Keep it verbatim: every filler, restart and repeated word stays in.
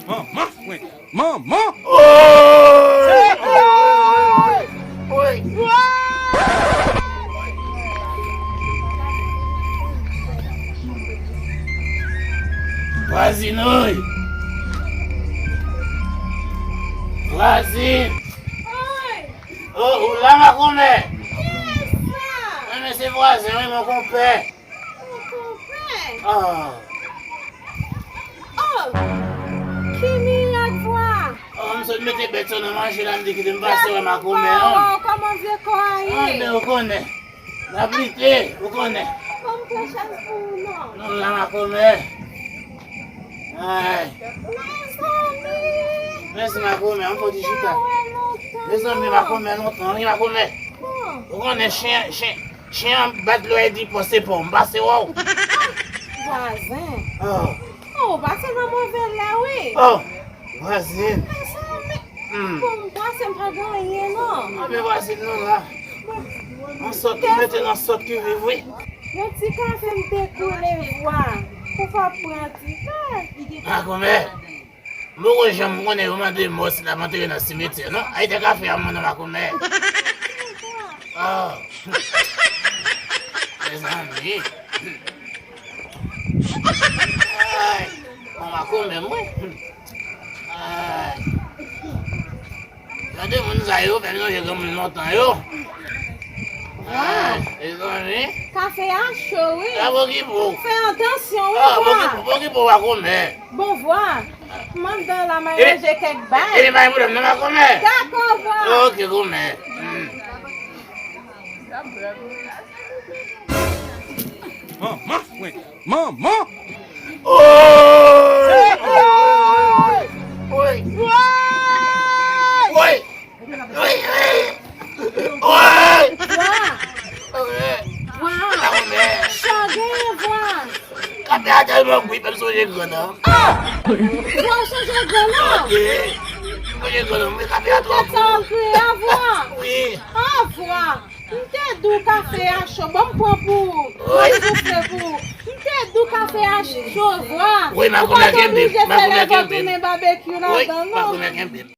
Manman mwen! Manman! Vwazin, oy! Vwazin! Oy! Oh, ou la, makomè? Kiyès sa? Mwen, men se vwazen, wi, mon konpè. Mon konpè? Ah. Oh! Ki mirak vwa? Oh, m sot mete bèt sa nan manje la, m di kite m pase wè makomè, non? Kòman vye kò a ye? Ah, men ou konnen. N ap lite, ou konnen. Ban m pran chèz pou ou non. Non, la makomè. Ay. Mezanmi! Mèsi makomè, an fò di chita. Mezanmi, makomè lontan, wi, makomè. Ou konnen chen, chen, chen an bat lò e di pòs se pa w, m pase wè w. Vwazen. Oh. Oh, ou pase nan move lè, wi. Oh, vwazen. Mezanmi. Hmm. Bon, m pase m pa gen anyen, non. Anben vwazen nou la. An sòt, nou mete nan sòt ki viv, wi. Yon ti kafe m te koule vwa. Ou pa pran ti kafe. Makomè. M poko janm konnen yo mande mò si l ap antere nan simetyè, non. Ay, te kafe a, m nan makomè. Oh. Mezanmi. Ay, bon, makomè, mwen. Ay. Gade moun sa yo, fè m sonje granmoun lontan yo. Ay, mezanmi. Kafe a cho, wi. Sa pokipo. Fè atansyon, wi, vwa. Pokipo, pokipo, makomè. Bon, vwa. M anndan la, m al ranje kèk bagay. Epi pa gen pwoblèm, non, makomè. Dakò, vwa. Ok, komè. Hmm. Manman mwen! Manman! Oy! Oy! Oy! Oy! Oy! Oy! Vwa! Vwa! Chage vwa! Kafe a tèlman gou, fè m sonje grann nan. Ah! Vwa, w sonje grann nan? Ok. M sonje grann nan, men kafe a twò gou. Tèt sa w kreye a, vwa? Wi. Ah, vwa! M te di w kafe a cho, ban m pran pou ou. Wi. Ban m soufle pou ou. M te di w kafe a cho, vwa. Wi, makomè kenbe m, makomè kenbe m. Ou pa t oblije fè lèzòt tounen babekyou ladan, non. Wi, makomè kenbe m.